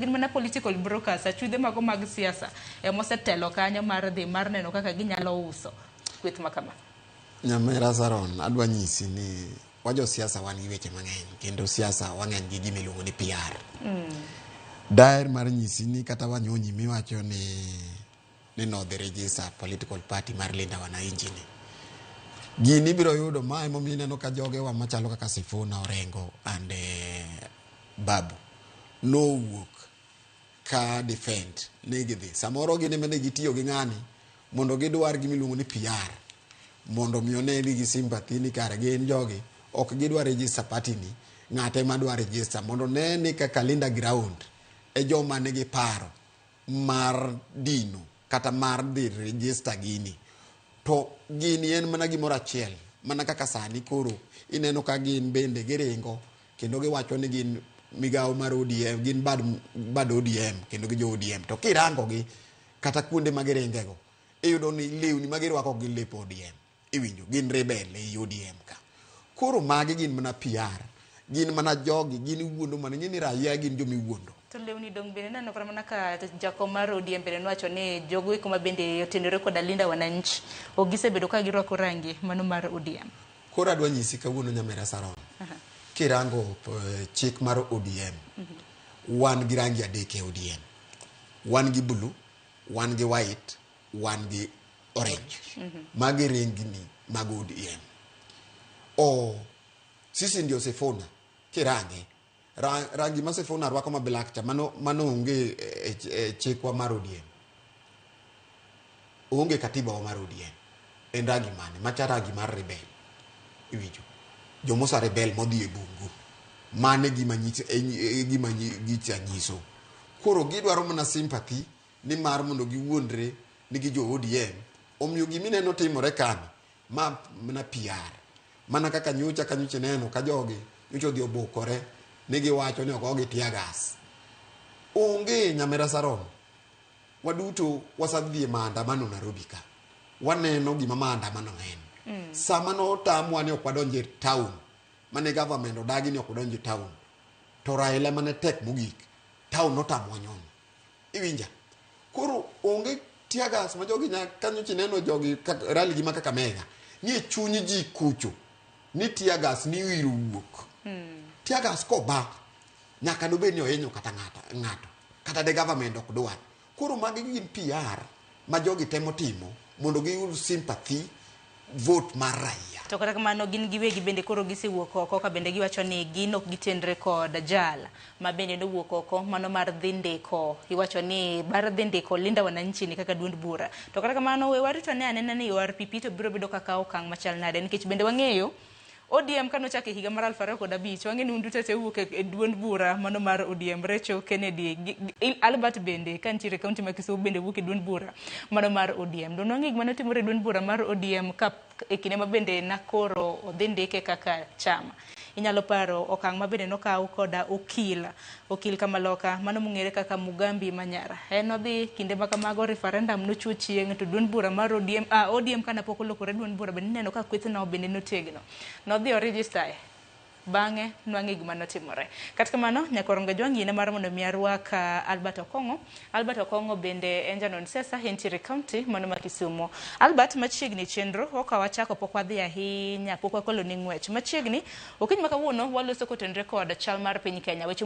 Gin mana political brokers, achudhe mago mag siasa emosetelo kanyo mar dhi mar neno kaka ginyalo uso kweth ma kama. Nyamera Saron, adwa nyisi ni wajo siasa wan gi weche mang'eny kendo siasa wang'eny gi gima iluongo ni PR. Daher mar nyisi ni kata Wanyonyi miwacho ni nodhi register political party mar Linda Wananchi ni. Gini ibiro yudo ma emomiyo ineno ka jogewa machalo kaka Sifuna, Orengo and Babu nowuok ka defend ni gidhi. Samoro gin ema ne gitiyo gi ng'ani mondo gidwar gima iluongo ni PR mondo mi one ni gi sympathy ni kare gin jogi ok gidwa register party ni ng'ate ema dwa register mondo ne ni kaka Linda Ground e joma nigi paro mar dino kata mar dhi register gini. To gini en mana gimoro achiel mana kaka sani koro ineno ka gin bende giringo kendo giwacho ni gin migawo mar ODM gin bad ODM kendo gi jo ODM to kirango gi kata kuonde ma giringego iyudo ni lewni ma girwako gin lep ODM iwinjo gin rebel ei ODM ka koro magi gin mana PR gin mana jogi gin iwuondo mana ing'e ni raia gin joma iwuondo. To lewni dong bende neno kata mana ka jakom mar ODM bende nowacho ni jogo eko ma bende otenore koda Linda Wananchi ok gisebedo ka girwako rangi mano mar ODM. Koro adwa nyisi kawuono nyamera Saron kirango chik mar ODM wan gi rangi adek e ODM wan gi blue wan gi white wan gi orange magi rengni mag ODM o sisi ndio Sifuna kirange rangi ma Sifuna rwako ma black cha mano onge e chikwa mar ODM onge katiba wa mar ODM en rangi mane macha rangi mar rebel iwinjo jomosa rebel modhi e bungu mane gima nyiso e gima gicha nyiso koro gidwaro mana sympathy ni mar mondo giwuondre ni gi jo ODM omiyo gimineno timore kani ma mana PR mana kaka nyocha ka nyocha ineno ka jogi nyocha odhi obukore ni giwacho ni ogogi tear gas onge nyamera Saron waduto wasadhi e maandamano Nairobi ka waneno gima maandamano en sama notamwa ni ok wadonj e town mane government odagi ni ok wadonj e town to Raila mane tek mogik town notamwa nyono iwinja koro onge tear gas ma jogi nya kanyocha ineno jogi rally gi ma Kakamega ni e chuny ji kucho ni tear gas ni wiro wuok tear gas koba nyaka dobed ni ohinyo kata ng'ato kata de government ok dwar koro magi gin PR ma jogi temo timo mondo giyud sympathy vote mar raia. To kata kamano gin giwegi bende koro gisewuok oko ka bende giwacho ni gin ok gitenre kod jal ma bende nowuok oko mano mar dhi ndiko iwacho ni mar dhi ndiko Linda Wananchi ni kaka duond bura. To kata kamano we warito ne anena ni ORPP to biro bedo kaka okang' machal nade nikech bende wang'eyo ODM kanochako e higa mar 2005 wang'e ni un duto te uwuok e duond bura mano mar ODM Recho Kennedy Albert bende ka nitiere e kaunti ma Kisumu bende wuok e duond bura mano mar ODM. To nwang'e gima notimore e duond bura mar ODM ka e kinde ma bende nakoro odhi ndike kaka chama. Inyalo paro okang' ma bende nokaw koda okil Kamaloka mano mong'ere kaka Mugambi Manyara. En odhi kinde ma kamago referendum nochwo chieng' to duond bura mar ODM, ODM kana pok olokore duond bura bende ineno ka kwethno bende notegno. Nodhi o register bang'e nwang'e gima notimore. Kata kamano, Nyakorongo Jwang' yiene mar mondo mi arwak Albert Okong'o. Albert Okong'o bende en janon siasa entiere county mano ma Kisumu. Albert machiegni chenro ok wachako pok wadhi ahinya pok wakolo ni ng'wech. Machiegni okinyi ma kawuono waloso kotenore kod chal mar piny Kenya. Weche